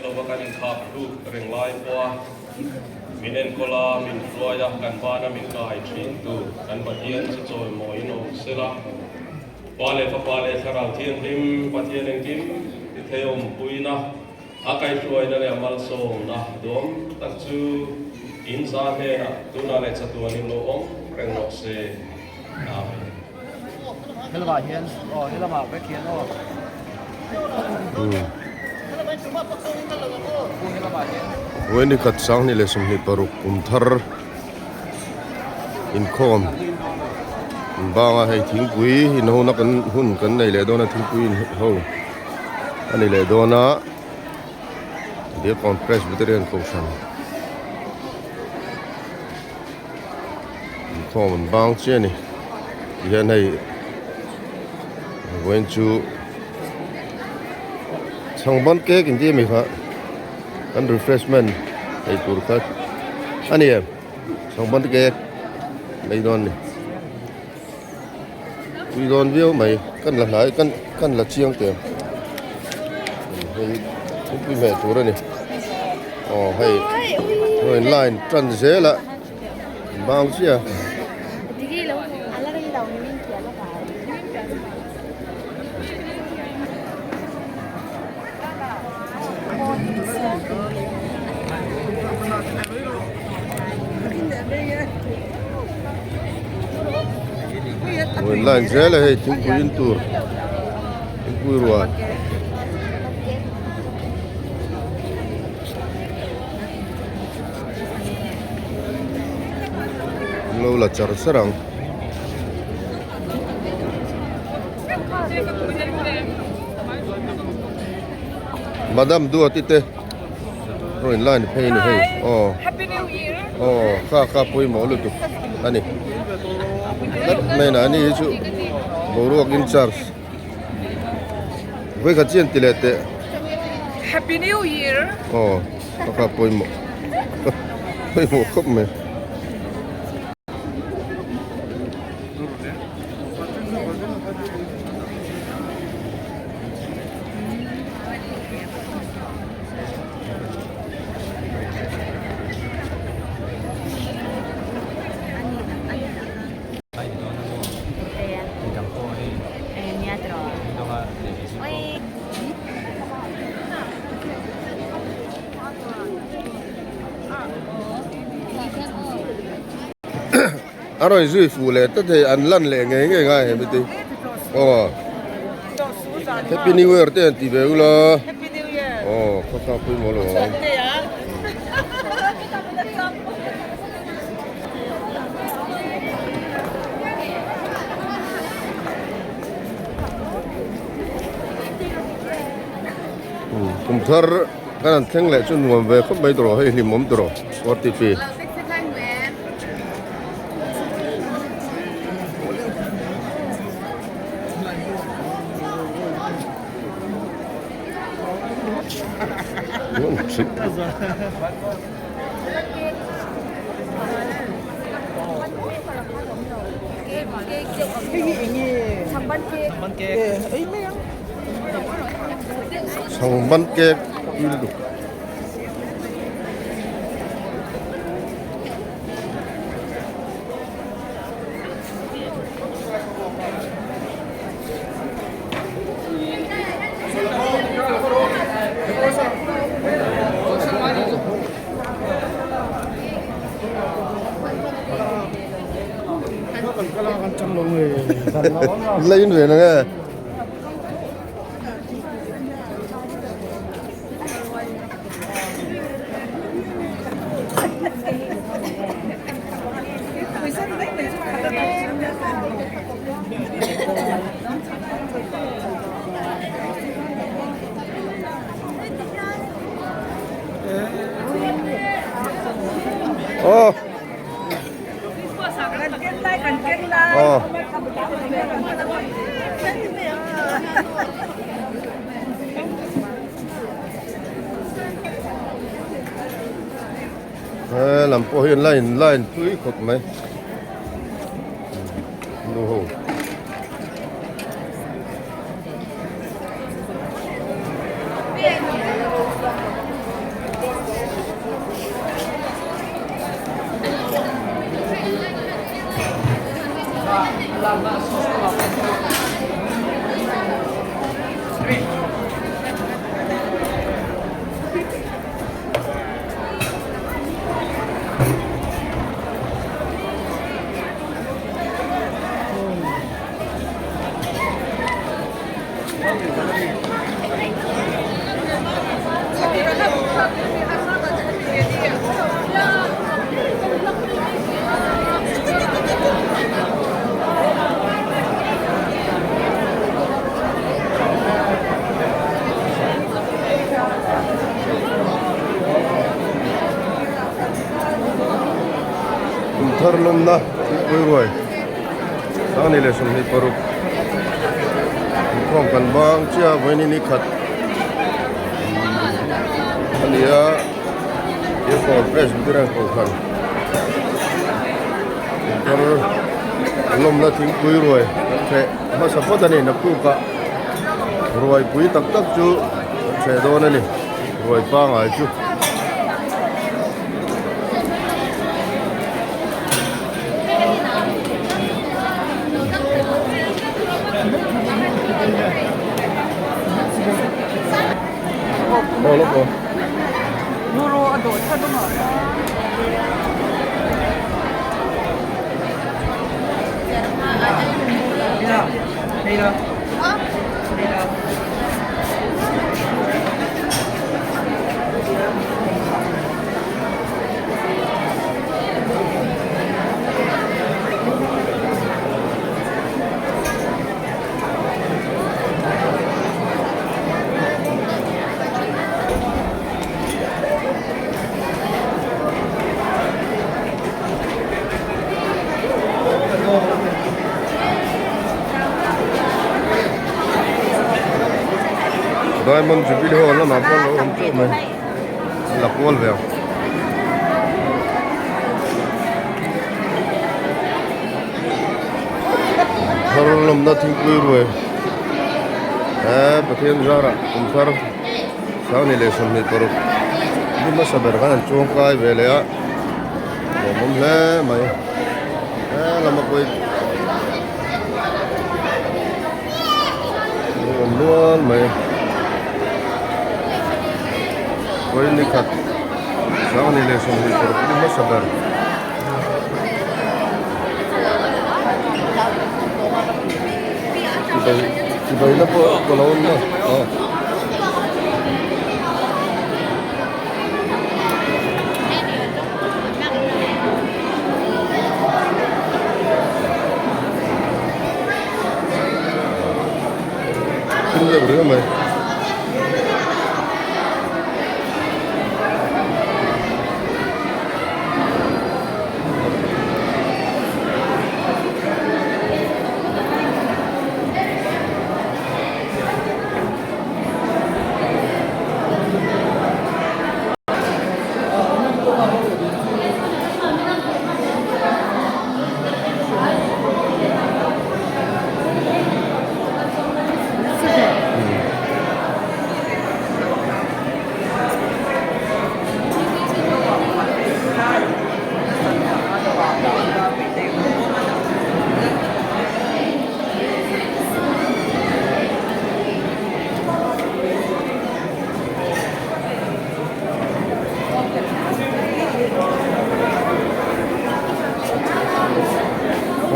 lova kan inkhak hluk reng lai pawha min enkawl a, min hruai a, kan bana min kai thintu kan Pathian chu chawimawiin awm sela. Pa leh Fapa leh Thlarau Thianghlim Pathian engkim ti thei awmpuina a kaihhruaina leh a malsawmna duam tak chu in za hnenah tunah leh chatuanin lo awm reng rawh se. Amen. Helamah hian aw helamah vek hian aw. Vawi khat sanghnih leh 26 kum thar inkhawm banga hei thingpui inhona kan hun kan nei leh dawn a thingpui inho a ni leh dawn a Diakkawn Presbyterian Kohhran inkhawm an bang chiah a ni tihian hei vawiin chu chhangban cake in tih a mi kha kan refreshment ei tur kha a ni em chhangban cake mai dawn a ni tui dawn viau mai kan la hnai kan kan la chiang teh hei thingpui hmeh tur a ni aw hei hei line tan zel a bang chiah. Line zel a hei thingpui in tur thingpui rual. An lo la char char ang. Madam Duati te rawn line phei a ni hei aw aw kha kha pawimawh lutuk a ni tlat mai a ni hi chu boruak in charge vawikhat chian ti leh teh Happy New Year aw kha kha pawimawh pawimawh khawp mai. A rawn zui fuh leh ta thei an lan leh ngei ngei ngai he mite aw happy new year te an ti ve ula aw kha kha pawimawh lo ang. Kum thar kan han thleng leh chu nuam ve khawp mai tawh hei hlimawm tawh OTP. Chhangban cake tui lutuk. Lấy người nữa nghe. Aw. Aw. He lam pawh hian line line tui khawp mai nu ho. Kumthar lawmna thingpui ruai Sangni leh 26 inkhawm kan bang chiah a vawiin ni khat a ni a Airport Presbyterian Kohhran Kumthar lawmna thingpui ruai kan hreh hmasa phawt a ni naktukah ruai pui tak tak chu kan hreh dawn a ni ruai pangai chu. Diamond Jubilee Hall lamah pawh lo awm teuh mai a la kual ve ang. Thar lawmna thingpui ruai he Pathian zarah kum thar Sangni leh 26 ni hmasa ber khan an chuang kai ve leh a lawmawm hle mai he lama pawh awm nual mai vawi ni khat Sangni leh 26 ni hmasa ber. Chibai chibai na pawh ka lo awm a aw. Thil deuh riau mai.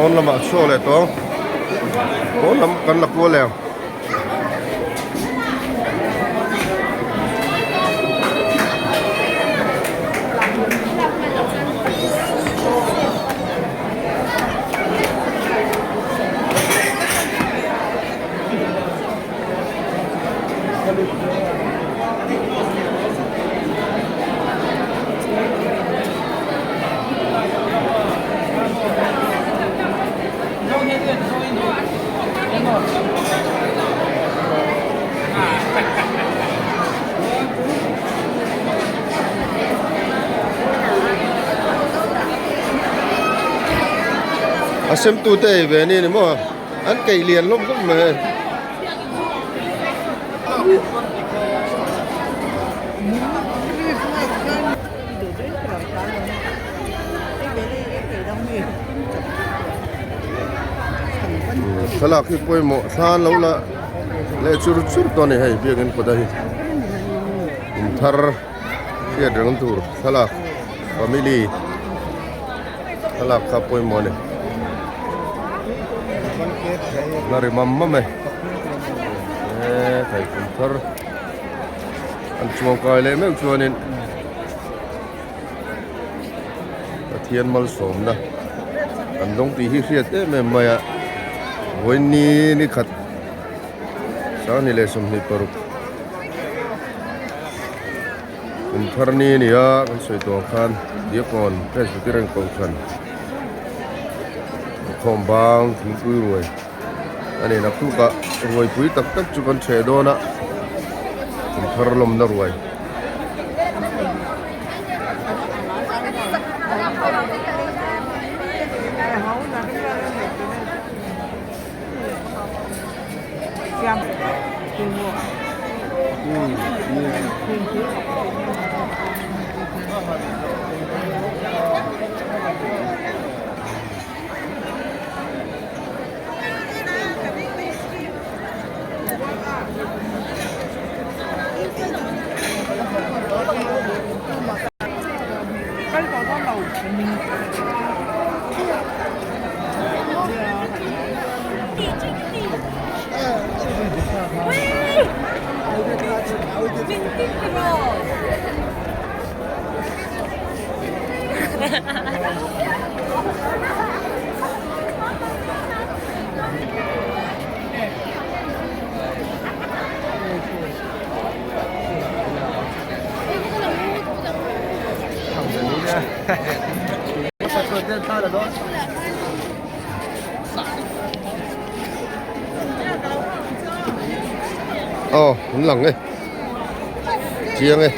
Pawn lamah chhuak leh tawh ang pawn lam kan la kual leh ang. A sem tu te ei ve ni ni maw an keih lian hlawm khawp mai hei. Thlalak hi pawimawh thla an lo la leh chur chur tawh a ni hei biakin kawt a hi kum thar hriat reng tur thlalak family thlalak kha pawimawh a ni la ri mam mam e hei kum thar an chuang kai leh meuh chuanin. Pathian malsawmna an dawng tih hi hriat em em mai a vawiin ni khat Sangni leh 26 kum thar ni a ni a kan sawi tawh ang khan Diakkawn Presbyterian Kohhran. Inkhawm bang thingpui ruai a ni naktukah ruai pui tak tak chu kan chheh dawn a kum thar lawmna ruai. Aw an lang e chiang e.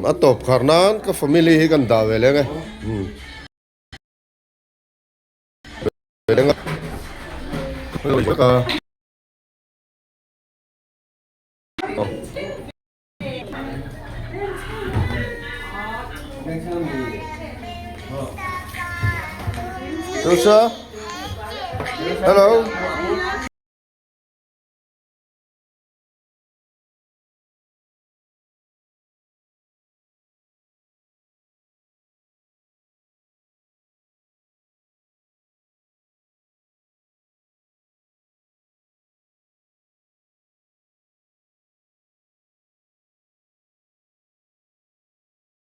A tawp khar nan ka family hi kan dah ve leng e. Hello.